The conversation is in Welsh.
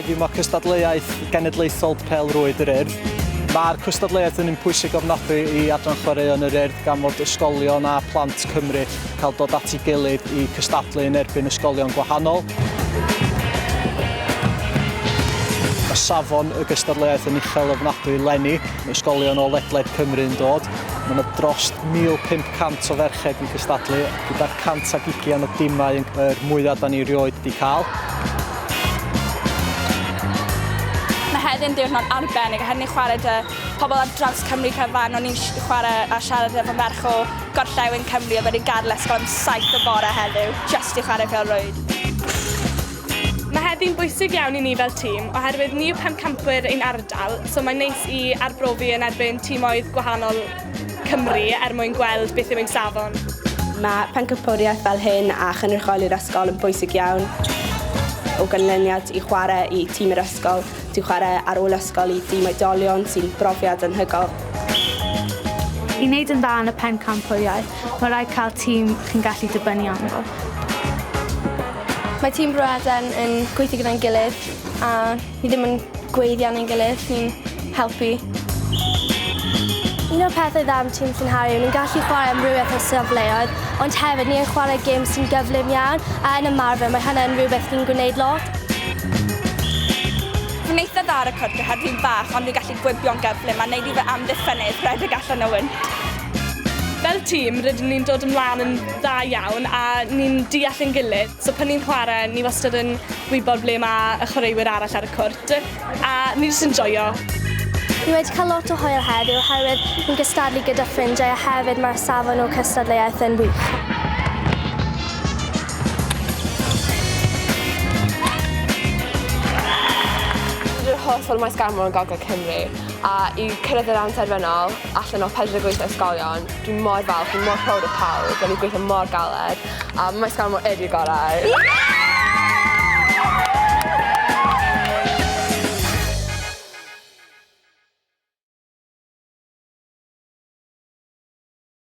Heddiw mae cystadleuaeth genedlaethol Pêl-rwyd yr Urdd. Mae'r cystadleuaeth yn un pwysig ofnadwy i Adran Chwaraeon yr Urdd gan fod ysgolion a plant Cymru cael dod at ei gilydd i cystadlu yn erbyn ysgolion gwahanol. Mae safon y gystadleuaeth yn uchel ofnadwy leni. Mae ysgolion o ledled Cymru yn dod. Mae yna dros 1,500 o ferched yn cystadlu, gyda 120 o dimau yn yr mwyaf da ni rioed wedi cael. Mae heddiw'n diwrnod arbennig oherwydd ni'n chwarae 'da pobl ar draws Cymru cyfan. O'n i'n chwarae a siarad efo merch o gorllewin Cymru oedd wedi gadael ysgol am 7 y bore heddiw jyst i chwarae pêl-rwyd. Mae heddiw'n bwysig iawn i ni fel tîm oherwydd ni yw pencampwyr ein ardal so mae'n neis i arbrofi yn erbyn timoedd gwahanol Cymru er mwyn gweld beth yw ein safon. Mae pencampwriaeth fel hyn a chynrychioli'r ysgol yn bwysig iawn. O ganlyniad i chwarae i tîm yr ysgol, ti'n chwarae ar ôl ysgol i dîm oedolion sy'n brofiad anhygoel. I wneud yn dda yn y pencampwriaeth, mae rhaid cael tîm chi'n gallu dibynnu arno fo. Mae tîm Bro Eden yn gweithio gyda'n gilydd a ni ddim yn gweiddi arno'n gilydd, ni'n helpu. Un o'r pethau dda am tîm Llyn Harri yw ni'n gallu chwarae amrywiaeth o safleoedd, ond hefyd ni yn chwarae gêm sy'n gyflym iawn, a yn ymarfer mae hynny'n rhywbeth ni'n gwneud lot. Fi'n eitha dda ar y cwrt oherwydd fi'n fach ond fi'n gallu gwibio'n gyflym a neud i fy amddiffynnydd rhedeg allan o wynt. Fel tîm rydyn ni'n dod ymlaen yn dda iawn a ni'n deall ein gilydd so pan ni'n chwarae ni wastad yn gwybod ble mae y chwaraewyr arall ar y cwrt a ni jyst yn joio. Ni wedi cael lot o hwyl heddiw oherwydd ni'n cystadlu gyda ffrindiau a hefyd mae'r safon o cystadleuaeth yn wych. Dwi'n hoff o'r Maes Garmon yn Gogledd Cymru a i cyrraedd y rownd terfynol allan o 48 o ysgolion, dwi mor falch, dwi mor proud o pawb, da ni'n gweithio mor galed a Maes Garmon ydi'r gorau.